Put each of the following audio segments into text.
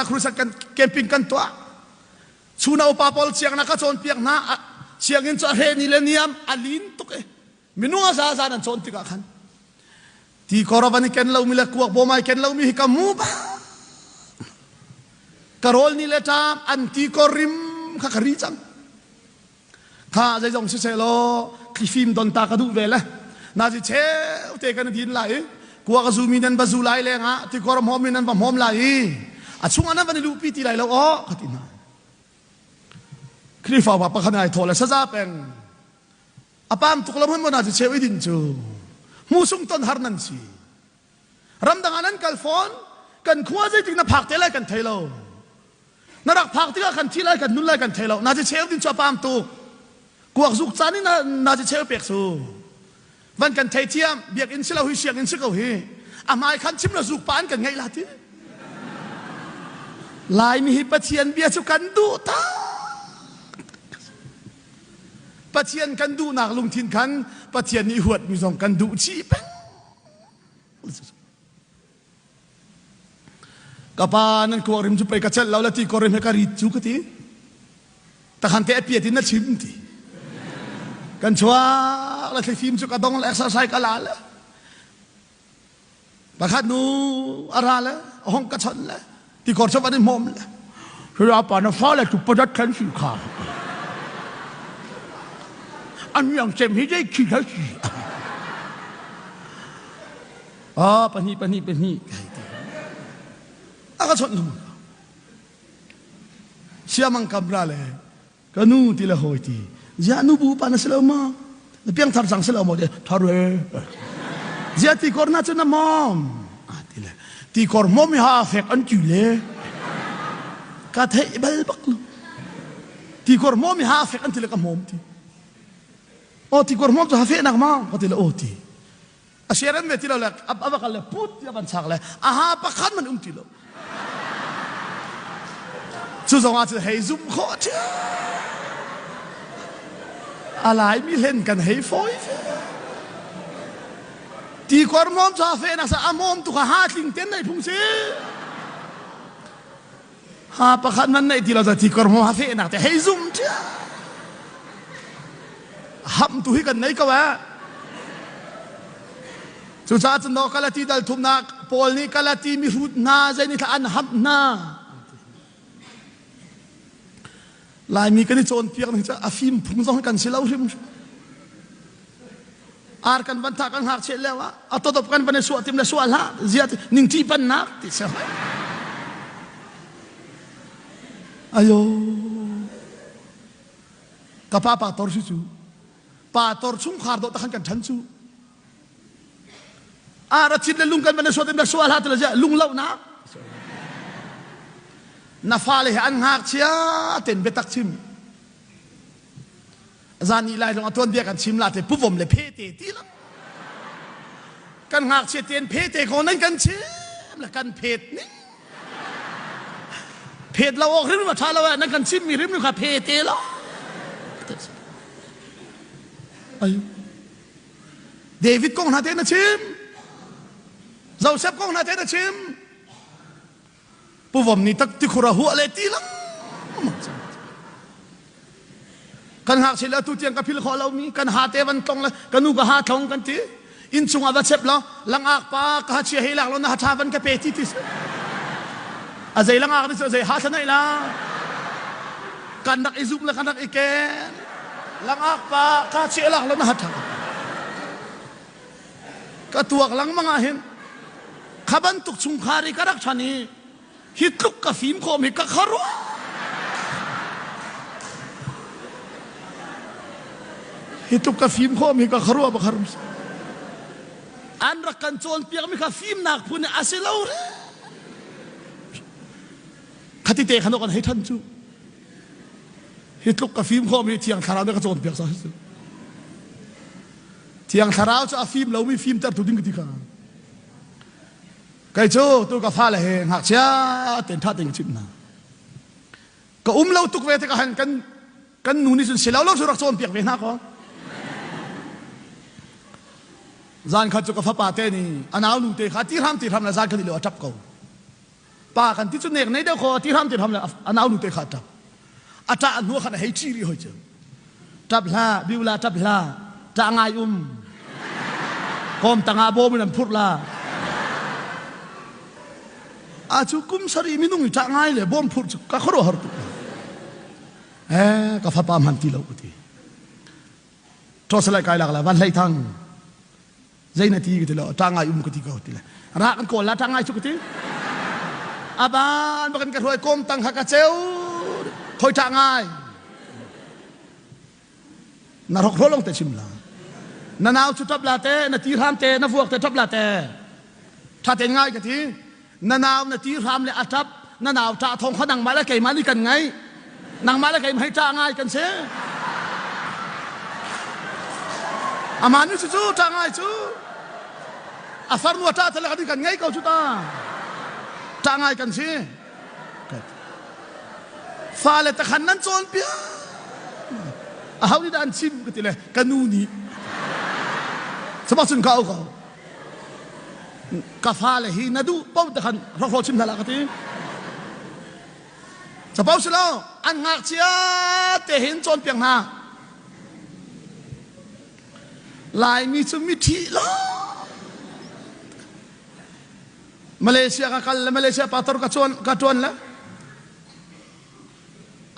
Crusade kan camping kan tuah. Chuna upa pawl siangna ka cawnpiak hna. Sianginn cu a hre ni le niam a lin tuk e. Minung a za za nan cawn tikah khan ti kor van i ken lomi le kuak bawm ai ken lomi hi ka mu ba. Ka rawl ni le ṭam an ti kor rim kha ka ri cang. Kha zeizong siseh law thlifim don ta ka duh ve le nazi cheu te kan din lai i kuak a zumi nan va zu lai lengah tikor a hmawm mi nan va hmawm lai i a chungah nan van i luhpi ti lai lo aw ka ti hna. Khrihfa pa pakhat ai thaw le saza peng a pam tuk lo hman maw nazi cheu i din cu hmusung ton har nan si. Ramdang ah nan kal fawn kan khua zeitik na phak te lai kan thei lo. Na rak phak tikah kan thi lai kan nun lai kan thei lo. Na ci cheu din cu a pam tuk. Kuak zuk caan in na ci cheu pek su. Van kan thei thiam biakinn si lo hi sianginn si ko hi. A hmai khan chim lo zuk pa an kan ngeih la ti. Laimi hi Pathian bia cu kan duh tak. Pathian kan duhnak lungthin khan Pathian nih huatmi zong kan duh chih peng. Ka pa nan kuak rim cu pei ka celh lo la ti ko rim he ka rit cu ka ti. Takhan te a piat in na chim ti. Kan chuak la thlifim cu ka dong la exercise ka la le. Pakhat nu a ra le a hong ka chon le ti kor cu van i hmawm le. Saya pa na fale cu padat khan si kha. An yang cem hi dei khi kha si. Ah pahnih pahnih pahnih a ka chawnh lengmang siamang kam ra le ka nu ti le hawi ti zia nu bu pa na si lo ma na piangthar cang si lo maw ti thar e zia ti kor na cu na mom a ti le ti kor mom ha fek an ti le ka theih bal bak lo ti kor mom ha fek an ti le ka mom ti o ti kor mom cu ha fe nak ma ka ti le o ti a share an ve ti lo le a va kal le put ti a van chak le aha pakhat man um ti lo cu zong ah cun hei zum khawh ṭhia a lai mi hlen kan hei fawi fe ti kor mom cha fe nak sa a mom tu kha ha tling ten nei phung si Ha pakhat nan neih ti lo ti kor mo ha fe nak te hei zum ṭhia. Ham tu hi kan nei ko eh. Cucaah cun no Galati dal thumnak Paul nih Galati mihrut hna zei nih thla an hamh hna. Laimi kan i cawnpiak ning cu a fim phung zong kan si lo hrim. Ar kan van tha kan hngak cheh lio ah a totop kan van i suah tim le suah hlah zia ning ṭih pannak ti si ayo ka pa pa tor si cu pa tor chungkhar dawh takhan kan ṭhan cu ar a cit le lung kan van i suah tim le suah hlah ti le zia lung lohnak na fale he an ngakchia ten biatak chim Zan ih lai zong a tuanbia kan chim la te puvom le phete ti lo. Kan ngakchia ten phete ko nan kan chim le kan phet ning. Phet lo awk hrim ma tha lo nan kan chim mi hrim kha phete lo. Ayu. David kong hna te na chim. Joseph kong hna te na chim. Puvom nih tak tikhur a huah le ti lengmang cang. Kan ngakchia le atu tiang ka phil khawh lomi kan ha te van tlong le ka nu ka ha tlong kan ti. Inn chungah va chep law langak pa ka ha chia hei lak law na ha tha van ka pe ti ti si. A zei langak ni cu zei ha thla nei la. Kan rak i zum le kan rak i ken. Langak pa ka chia lak law na ha tha ka pe. Ka tuak lengmang ah hin kha bantuk chungkhar i ka rak ṭhan i hi tluk ka fim khawm hi ka kharuah. Hi tluk ka fim khawm hi ka kharuah ba kharum an rak kan cawnpiak mi kha fimnak phun a si lo re khati te khan kan hei ṭhan cu hi tluk ka fim khawm hi thiang thlarau nih ka cawnpiak sa cu Thiang Thlarau cu a fim lomi fimtertu ding ka ti kha. Kei cu tu ka fale he ngakchia tein ṭha tein ka chimh hna. Ka um lo tuk ve tikah han kan kan nu nih cun si lo lo cu rak cawnpiak ve hna kaw. Zan khat cu ka fapa te nih a nau nu te kha ti hram ti hram le zan khat i lo a ṭap ko. Pa kan ti cu nek nei deuh kho ti hram ti hram le a nau nu te kha ṭap. A ṭah hnu khan a hei ṭhi rih hoi cu. Ṭap hlah, biula ṭap hlah, ṭah ngai um. Kawm tangah bawm in an phurh la. A cu kum sarih minung i ṭah ngai le bawm phurh cu ka khuaruahhar tuk. Eh, ka fapa hman ti lo ka ti. Ṭawsalai kai lak la van hlei thang. Zei na ti ka ti lo, ṭah ngai um ka ti ko ti le. Ra kan kawl la ṭah ngai cu ka ti. Aban bakan ka hruai kawm tang kha ka ceu. Khoi ṭah ngai. Na rok rolong te chim la. Na nau cu ṭap la te, na ti hram te, na vuak te ṭap la te. Ṭha tein ngai ka ti. Na nau na ti hram le a ṭap, na nau ṭah thawng kha nangmah le keimah nih kan ngaih. Nangmah le keimah hi ṭah ngai kan si. Amah nih cu ṭah ngai cu. A farnu a ṭah te le kan kan ngei ko cu ta. Ṭah ngai kan si. Fale takhan nan cawnpiak. Aho nih dah an chim ka ti le ka nu nih. Sabak cun ka au ko. Ka fale hi na duh paoh takhan hrokhrawl chim hna lah ka ti. Capo si lo an ngakchia te hin cawnpiak hna. Laimi cu mithi lo. Malaysia ka kal le Malaysia pastor ka chuan ka tuan le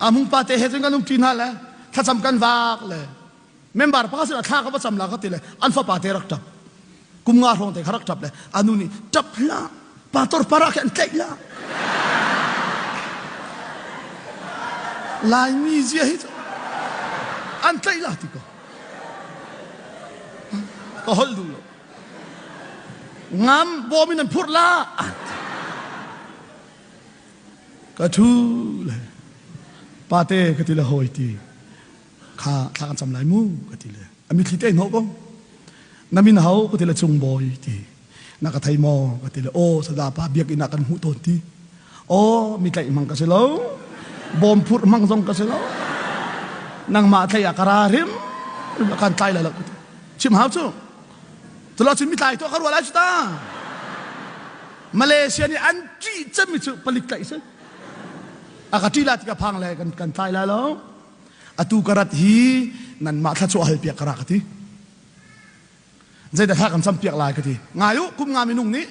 amung pa te he cun kan um ṭi hna le thlacam kan vak le member pakhat sin thla ka va cam la ka ti le an fapa te rak ṭap kum nga hrawng te kha rak ṭap le anu nih ṭap hlah pastor para khi an tlaih la Laimi zia hi an tlaih la ti ko ka holh duh lo Ngam bawm in an phurh la. Ka ṭhu le pate ka ti le hawi ti kha thla kan cam lai mu ka ti le a mitthli te hnawh ko na min hau ka ti le cung bawi ti na ka thei maw ka ti le aw sada pa biakinn ah kan hmuh tawn ti aw mi tlaih hmang ka si lo bawm phurh hmang zong ka si lo nangmah tlaih ah ka ra hrim kan tlai lai lo chim hau cu Culo cun mitlai tuah ka ruah lai cu ta. Malaysia nih an ṭih cemmi cu palik tlaih si. A ka ṭih la ti ka phang le kan, kan tlai lai lo. Atu ka rat hi nanmah thluachuah hal piak ka ra ka ti. Zeidah thla kan cam piak lai ka ti. Ngai u, kum nga minung nih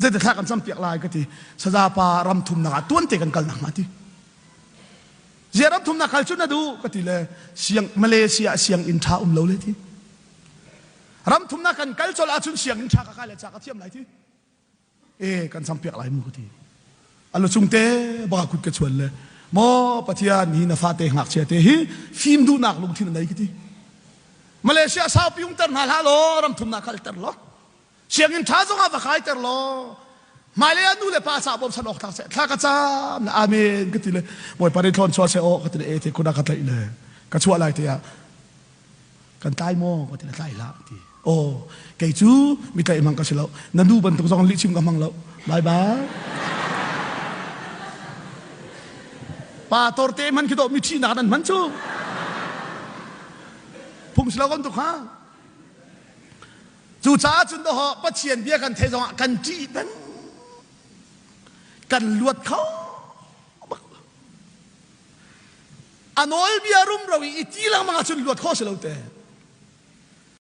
zeidah thla kan cam piak lai ka ti. Saza pa ram thumnak ah tuan te kan kal nak hnga ti. Zia ram thumnak kal cu na duh ka ti le siang Malaysia sianginn ṭha um lo le ti. Ram thumnak kan kal colh ahcun sianginn ṭha ka kai le ca ka thiam lai ti. E kan sampiak lai mu ka ti. A lucung te baka kut ka chuan le maw Pathian hi na fate ngakchia te hi fim duhnak lungthin a nei ka ti. Malaysia saupi umter hna hlah law ram thumnak kalter law sianginn ṭha zong ah va kaiter law hmailei ah nu le pa ca bawmchan awk tlak seh thla ka cam le amen ka ti le Bawipa nih thlawn chuah seh aw ka ti le e te kun ah ka tlaih le ka chuah lai te ah kan tlai maw ka ti le tlai hlah ti aw kei cu mi tlaih hmang ka si lo na nu bantuk zong lihchim ka hmang lo bye bye pa torte man khi do mi thi nak nan hman cu phung si lo kan tu kha cucaah cun doho Pathian bia kan thei zongah kan ṭih peng kan luat kho bak a nawlbia rumro i i ti lengmang ahcun luat khawh si lo te.